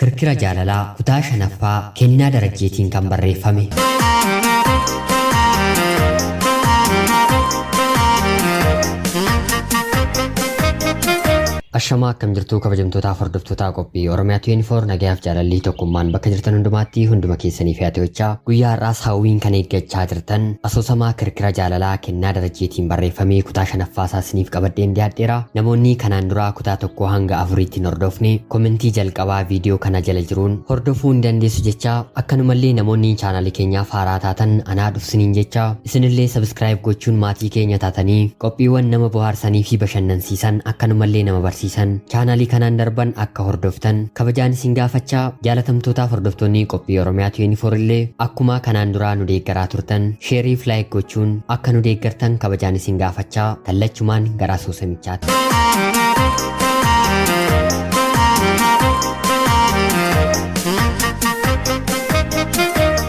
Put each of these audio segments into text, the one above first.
Kirkira Jaalalaa kutaa 5ffaa Kennaa Darajjeetiin kan barreeffame. Ashamaa akkam jirtuu kabajamtootaaf hordoftootaa qophii Oromiyaa 24 nagayaaf jaalallii tokkummaan bakka jirtan hundumaatti hunduma keessanii fi hojjechaa guyyaa har'aas hawwiin kan eeggachaa jirtan asoosamaa kirkira jaalalaa kennaa darajjeetiin barreeffamee kutaa shanaffaa isaa isiniif qabadheen dhiyaadheera. Namoonni kanaan duraa kutaa tokko hanga afuriitti hin hordofne komentii jalqabaa viidiyoo kana jala jiruun hordofuu hin dandeessu jecha akkanumallee namoonni chaanaalii keenyaaf haaraa taatan anaa dhufsiniin jecha isinillee subscribe gochuun maatii keenya taatanii qophiiwwan nama bohaarsanii fi bashannansiisan akkanumallee nama barsiisan chaanaalii kanaan darban akka hordoftan kabajaan isin gaafachaa jaalatamtootaaf hordoftoonni qophii Oromiyaa 24 illee akkuma kanaan duraa nu deeggaraa turtan sheerii fi like gochuun akka nu deeggartan kabajaan isin gaafachaa kallachumaan gara asoosamichaatti.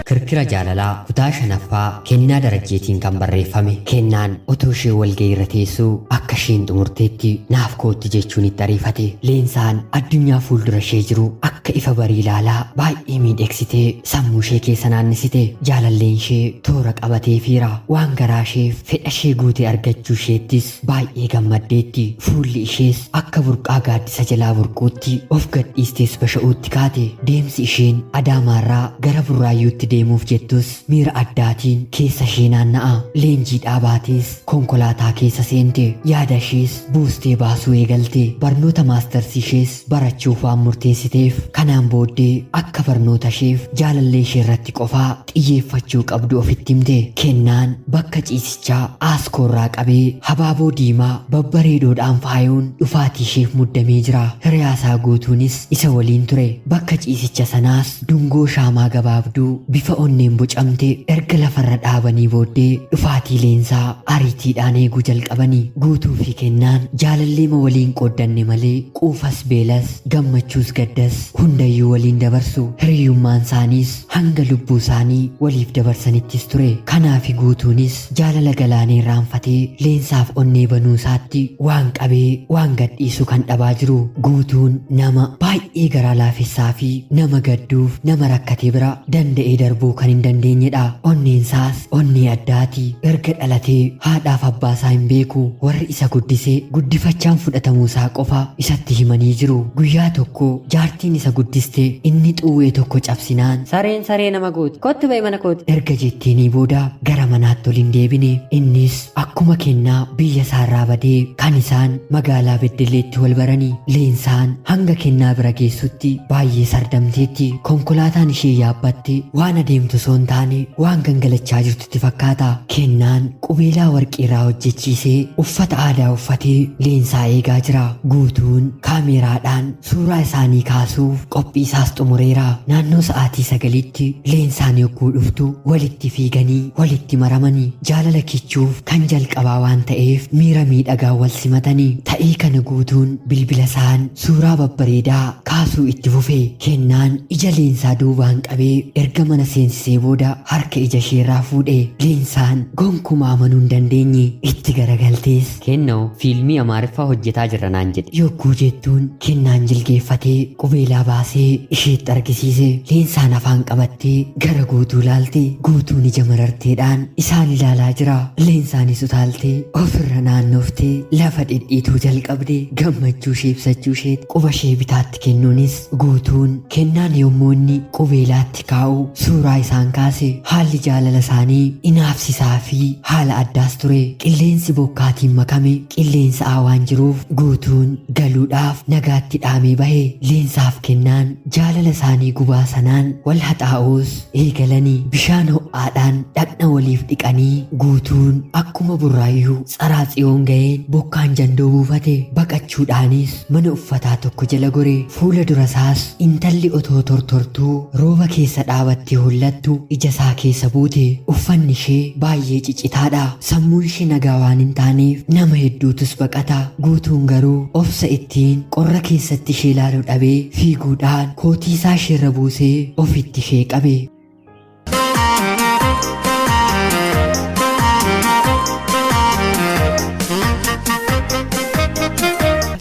Kirkira Jaalalaa kutaa shanaffaa Kennaa Darajjeetiin kan barreeffame. Kennaan otoo ishee walga'ii irra teessuu akka isheen xumurteetti naaf kootti jechuun itti ariifate. Leensaan addunyaa fuuldura ishee jiru akka ifa barii ilaalaa baay'ee miidhegsitee sammuu ishee keessa naannisite. Jaalalleen ishee toora qabateefiira. Waan garaa isheef fedha ishee guute argachuu isheettis baay'ee gammaddeetti. Fuulli ishees akka burqaa gaaddisa jalaa burquutti of gadhiistees basha'uutti kaate. Deemsi isheen Adaamaarraa gara Burraayyuutti deemuuf jettus miira addaatiin keessa ishee naanna'a. Leenjiidhaa baatees konkolaataa keessa seente. Yaada ishees buustee baasuu eegalte. Barnoota maastarsii ishees barachuuf waan murteessiteef kanaan booddee akka barnoota isheef jaalallee ishee irratti qofaa xiyyeeffachuu qabdu ofitti himte. Kennaan bakka ciisichaa aaskoorraa qabee habaaboo diimaa babbareedoodhaan faayuun dhufaatii isheef muddamee jira. Hiriyaasaa guutuunis isa waliin ture. Bakka ciisicha sanaas dungoo shaamaa gabaabduu bifa onneen bocamte erga lafarra dhaabanii booddee dhufaatii leensaa ariitiidhaan eeguu jalqabanii. Guutuu fi kennaan jaalalleema waliin qooddanne malee quufas beelas gammachuus gaddas hundayyuu waliin dabarsu. Hiriyyummaan isaaniis hanga lubbuu isaanii waliif dabarsanittis ture. Kanaafi guutuunis jaalala galaanee irraanfatee leensaaf onnee banuu isaatti waan qabee waan gadhiisu kan dhabaa jiru. Guutuun nama baay'ee garaa laafessaa fi nama gadduuf nama rakkate bira danda'ee darbuu kan hin dandeenyedha. Onneensaas onnee addaati. Erga dhalatee haadhaaf abbaa isaa hin beeku. Warri isa guddise guddifachaan fudhatamuu isaa qofa isatti himanii jiru. Guyyaa tokko jaartiin isa guddiste inni xuwwee tokko cabsinaan Sareen saree nama gooti. Kottu ba'i mana kooti. erga jetteenii booda gara manaatti ol hin deebine. Innis akkuma kennaa biyya isaarraa badee kan isaan magaalaa Beddelleetti wal barani. Leensaan hanga kennaa bira geessutti baay'ee sardamteetti. Konkolaataan ishee yaabbatte waan adeemtu osoo hin taane waan gangalachaa jirtutti fakkaata. Kennaan qubeelaa warqii irraa hojjechiisee uffata aadaa uffatee leensaa eegaa jira. Guutuun kaameeraadhaan suuraa isaanii kaasuuf qophii isaas xumureera. Naannoo sa'aatii 9tti leensaan yogguu dhuftu walitti fiiganii walitti maramanii jaalala kichuuf kan jalqabaa waan ta'eef miira miidhagaa wal simatanii. Ta'ii kana guutuun bilbila isaan suuraa babbareedaa kaasuu itti fufe. Kennaan ija leensaa duubaan qabee erga mana seensisee booda harka ija isheerraa fuudhe. Leensaan gonkumaa amanuu hin dandeenye. Itti garagaltees Kennoo fiilmii Amaariffaa hojjetaa jirra naan jedhe. yogguu jettuun kennaan jilgeeffatee qubeelaa baasee isheetti argisiise. Leensaan afaan qabattee gara guutuu ilaalte. Guutuun ija mararteedhaan isaan ilaalaa jira. Leensaanis utaaltee ofirra naannooftee lafa dhidhiituu jalqabde. Gammachuu ishee ibsachuu isheetti quba ishee bitaatti kennuunis guutuun kennaan yommuu inni qubeelaatti kaa'u suuraa isaan kaase. Haalli jaalala isaanii inaafsisaa fi haala addaas ture. Qilleensi bokkaatiin makame qilleensa waan jiruuf guutuun galuudhaaf nagaatti dhaamee bahe. Leensaaf kennaan jaalala isaanii gubaa sanaan wal haxaa'uus eegalanii bishaan ho'aadhaan dhaqna waliif dhiqanii guutuun akkuma burraayyuu tsaraa tsiyoon ga'een bokkaan jandoo buufate. Baqachuudhaanis mana uffataa tokko jala gore. Fuula dura isaas intalli otoo tortortuu rooba keessa dhaabattee hollattu ija isaa keessa buute. Uffanni ishee baay'ee cicitaadha. Sammuun ishee nagaa waan hin taaneef nama hedduutus baqata. Guutuun garuu obsa ittiin qorra keessatti ishee ilaaluu dhabee fiiguudhaan kootii isaa isheerra buusee ofitti ishee qabe.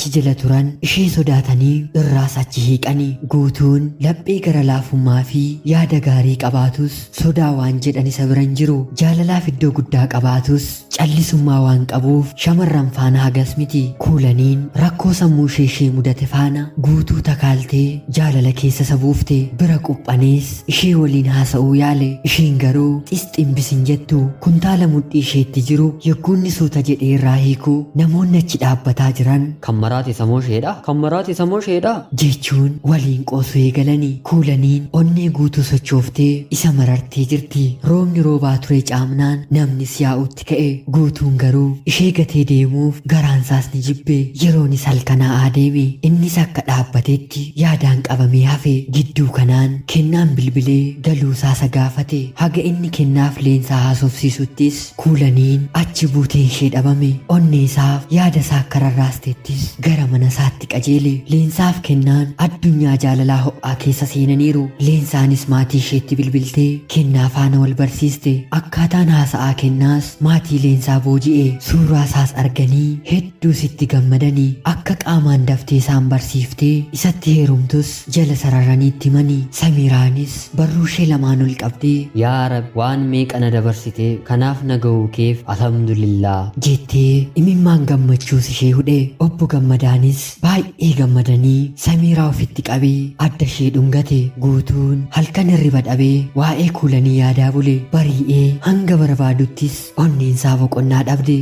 achi jala turan ishee sodaatanii irraas achi hiiqani. Guutuun laphee gara laafummaa fi yaada gaarii qabaatus sodaa waan jedhan isa bira hin jiru. Jaalalaaf iddoo guddaa qabaatus callisummaa waan qabuuf shamarran faana hagas miti. Kuulaniin rakkoo sammuu ishee ishee mudate faana guutuu takaaltee jaalala keessa isa buufte. Bira quphanees ishee waliin haasa'uu yaale. Isheen garuu xisximbis hin jettu. Kuntaala mudhii isheetti jiru yogguunni suuta jedhee irraa hiiku namoonni achi dhaabbataa jiran Kan maraate sammuu isheedha. Kan maraate sammuu isheedha. jechuun waliin qoosuu eegalani. Kuulaniin onnee guutuu sochooftee isa marartee jirti. Roobni roobaa ture caamnaan namnis yaa'utti ka'e. Guutuun garuu ishee gatee deemuuf garaansaas ni jibbe. Yeroonis halkanaa'aa deeme. Innis akka dhaabbatetti yaadaan qabamee hafe. Gidduu kanaan kennaan bilbilee galuusaa isa gaafate. Haga inni kennaaf leensaa haasofsiisuttis kuulaniin achi buuteen ishee dhabame. Onnee isaaf yaada isaa akka rarraastettis gara mana isaatti qajeele. Leensaaf kennaan addunyaa jaalalaa ho'aa keessa seenaniiru. Leensaanis maatii isheetti bilbiltee kennaa faana wal barsiiste. Akkaataan haasa'aa kennaas maatii leensaa booji'e. Suuraa isaas arganii hedduu sitti gammadanii akka qaamaan daftee isaan barsiiftee isatti heerumtus jala sararaniitti himanii. Samiiraanis barruu ishee lamaan ol qabdee Yaa Rabbi waan meeqa na dabarsitee kanaaf na ga'uu keef alhamdulillah. jettee imimmaan gammachuus ishee hudhe. Obbo Gammadaanis baay'ee gammadanii Samiiraa ofitti qabee adda ishee dhungate. Guutuun halkan hirriba dhabee waa'ee kuulanii yaadaa bule. Bari'ee hanga barbaaduttis onneensaa boqonnaa dhabde.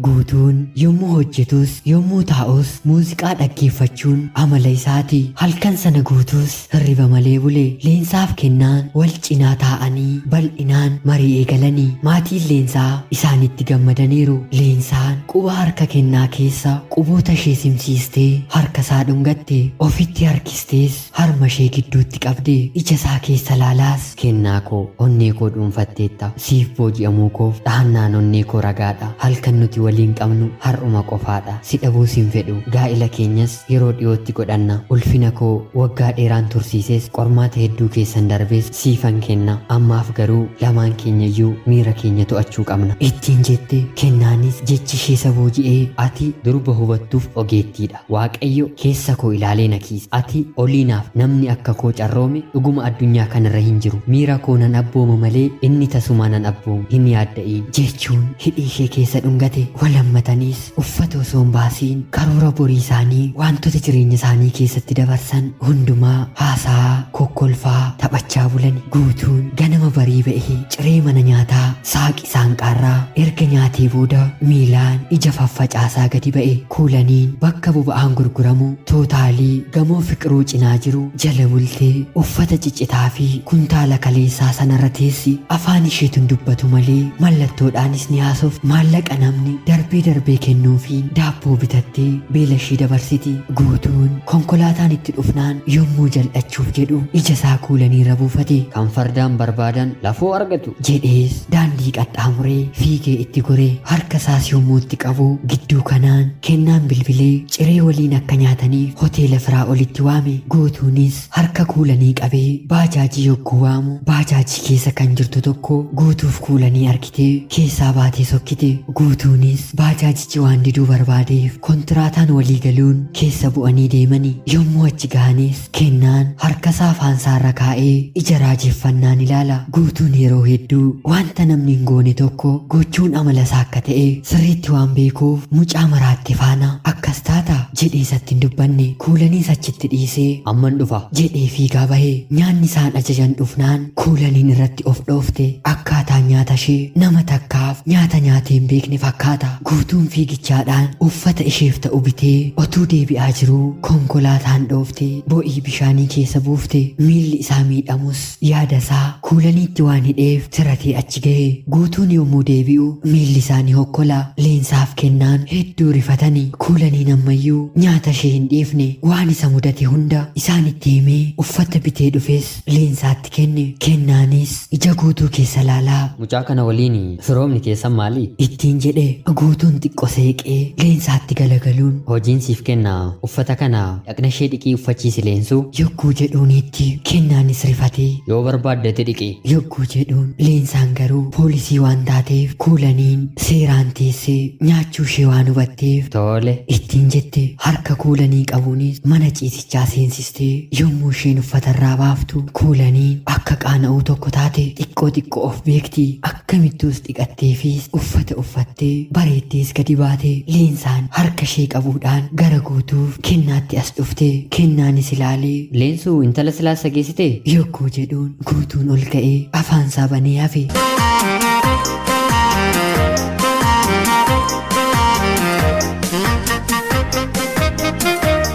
Guutuun yommuu hojjetus yommuu taa'us muuziqaa dhaggeeffachuun amala isaati. Halkan sana guutuus hirriba malee bule. Leensaaf kennaan wal cinaa taa'anii bal'inaan marii eegalanii maatiin leensaa isaanitti gammadaniiru. Leensaan quba harka kennaa keessa quboota ishee simsiistee harka isaa dhungatte. Ofitti harkistees harma ishee gidduutti qabde. Ija isaa keessa laalaas Kennaa koo onnee koo dhuunfatteetta. Siif booji'amuu koof dhahannaan onnee koo ragaadha. Halkan nuti waliin qabnu har'uma qofaadha. Si dhabuus hin fedhu. Gaa'ila keenyas yeroo dhiyootti godhanna. Ulfina koo waggaa dheeraan tursiises qormaata hedduu keessan darbees siifan kenna. Ammaaf garuu lamaan keenya iyyuu miira keenya to'achuu qabna. ittiin jette. Kennaanis jechi ishee isa booji'ee Ati durba hubattuuf ogeettiidha. Waaqayyo keessa koo ilaalee na kiisa. Ati oliinaaf namni akka koo carroome dhuguma addunyaa kanarra hin jiru. Miira koo nan abbooma malee inni tasumaa nan abboomu. Hin yaadda'iin. jechuun hidhii ishee keessa dhungate. Walammataniis uffata osoo hin baasiin karoora borii isaanii wantoota jireenya isaanii keessatti dabarsan hundumaa haasaa kokkolfaa taphachaa bulan. Guutuun ganama barii ba'ee ciree mana nyaataa saaqi saanqaarraa erga nyaatee booda miilaan ija faffacaasaa gadi ba'e. Kuulaniin bakka boba'aan gurguramu tootaalii gamoo fiqiruu cinaa jiru jala bultee uffata ciccitaa fi kuntaala kaleessaa sanarra teessi. Afaan isheetuun dubbatu malee mallattoodhaanis ni haasofti. Maallaqa namni darbee darbee kennuufiin daabboo bitattee beela ishee dabarsiti. Guutuun konkolaataan itti dhufnaan yommuu jal'achuuf jedhu ija isaa kuulaniirra buufate. Kan fardaan barbaadan lafoo argatu. Jedhees daandii qaxxaamuree fiigee itti goree harka isaas yommuu itti qabu gidduu kanaan kennaan bilbilee ciree waliin akka nyaataniif hoteela firaa olitti waame. Guutuunis harka kuulanii qabee baajaajii yogguu waamu baajaajii keessa kan jirtu tokko guutuuf kuulanii argitee keessaa baatee sokkite. Guutuunis baajaajichi waan diduu barbaadeef kontiraataan walii galuun keessa bu'anii deemani. Yommuu achi gahanis kennaan harka isaa afaansaarra kaa'ee ija raajeffannaan ilaala. Guutuun yeroo hedduu wanta namni hin goone tokko gochuun amala isaa akka ta'e sirriitti waan beekuuf mucaa maraatte faana akkas taata jedhee isatti hin dubbanne. Kuulaniis achitti dhiisee Amman dhufa. jedhee fiigaa bahe. Nyaanni isaan ajajan dhufnaan kuulaniin irratti of dhoofte. Akkaataan nyaata ishee nama takkaaf nyaata nyaatee hin beekne fakkaata. Guutuun fiigichaadhaan uffata isheef ta'u bitee otuu deebi'aa jiruu konkolaataan dhoofte bo'ii bishaanii keessa buufte. Miilli isaa miidhamus yaada isaa kuulaniitti waan hidheef tiratee achi ga'e. Guutuun yommuu deebi'u miilli isaa ni hokkola. Leensa Leensaaf Kennaan hedduu rifatani. Kuulaniin ammayyuu nyaata ishee hin dhiifne. Waan isa mudate hunda isaanitti himee uffata bitee dhufes Leensaatti kenne. Kennaanis ija Guutuu keessa laalaa. Mucaa kana waliin firoomni keessan maali? Ittiin jedhe. Guutuun xiqqo seeqee Leensaatti galagaluun. Hojiin siif kenna uffata kana dhaqna ishee dhiqii uffachiisi Leensuu. Yogguu jedhuuniitti Kennaanis rifatee. Yoo barbaadde ati dhiqi. Yogguu jedhuun Leensaan garuu poolisii waan taateef Kuulaniin seeraan teessee nyaachuu ishee waan hubatteef. Tole. Ittiin jette. Harka Kuulanii qabuunis mana ciisichaa seensistee yommuu isheen uffata irraa baaftu Kuulaniin akka qaana'uu tokko taate xiqqoo xiqqoo of beekti. Akkamittuus dhiqatteefiis uffata uffattee bareeddees gadi baate. Leensaan harka ishee qabuudhaan gara Guutuuf Kennaatti as dhufte. Kennaanis ilaalee. Leensuu intala silaas geessitee? Yogguu jedhuun Guutuun ol ka'ee afaansaa banee hafe.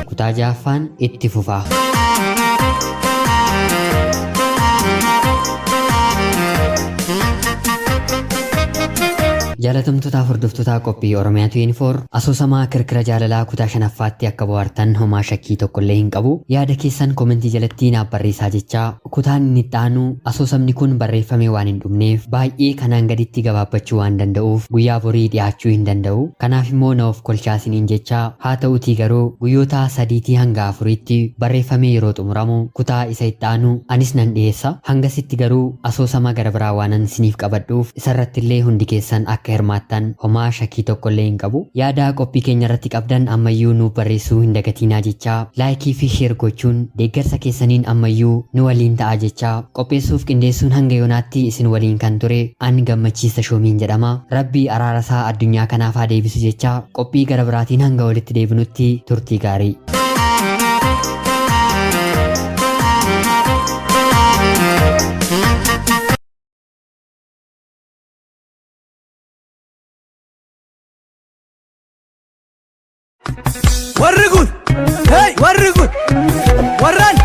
Kutaa ja'affaan itti fufa. Jaalatamtootaaf hordoftoota qophii Oromiyaa 24 asoosamaa kirkira jaalalaa kutaa shanaffaatti akka bohaartan homaa shakkii tokkollee hin qabu. Yaada keessan komentii jalatti naaf barreessaa jechaa kutaan inni itti aanu asoosamni kun barreeffamee waan hin dhumneef baay'ee kanaan gaditti gabaabbachuu waan danda'uuf guyyaa borii dhiyaachuu hin danda'u. Kanaaf immoo na of kolchaa isiniin jechaa haa ta'utii garuu guyyoota sadiitii hanga afuriitti barreeffamee yeroo xumuramu kutaa isa itti aanu anis nan dhiyeessa. Hangasitti garuu asoosama gara biraa waanan isiniif qabadhuuf isarrattillee hundi keessan akka hirmaattan homaa shakkii tokkollee hin qabu. Yaada qophii keenya irratti qabdan ammayyuu nuuf barreessuu hin dagatiinaa jechaa laayikii fi sheer gochuun deeggarsa keessaniin ammayyuu nu waliin ta'aa jechaa qopheessuuf qindeessuun hanga yoonaatti isin waliin kan ture an Gammachiis Tashoomiin jedhama. Rabbi araarasaa addunyaa kanaaf haa deebisu jechaa qophii gara biraatiin hanga walitti deebinutti turtii gaarii. Warri kun, hey, warri kun, warraan.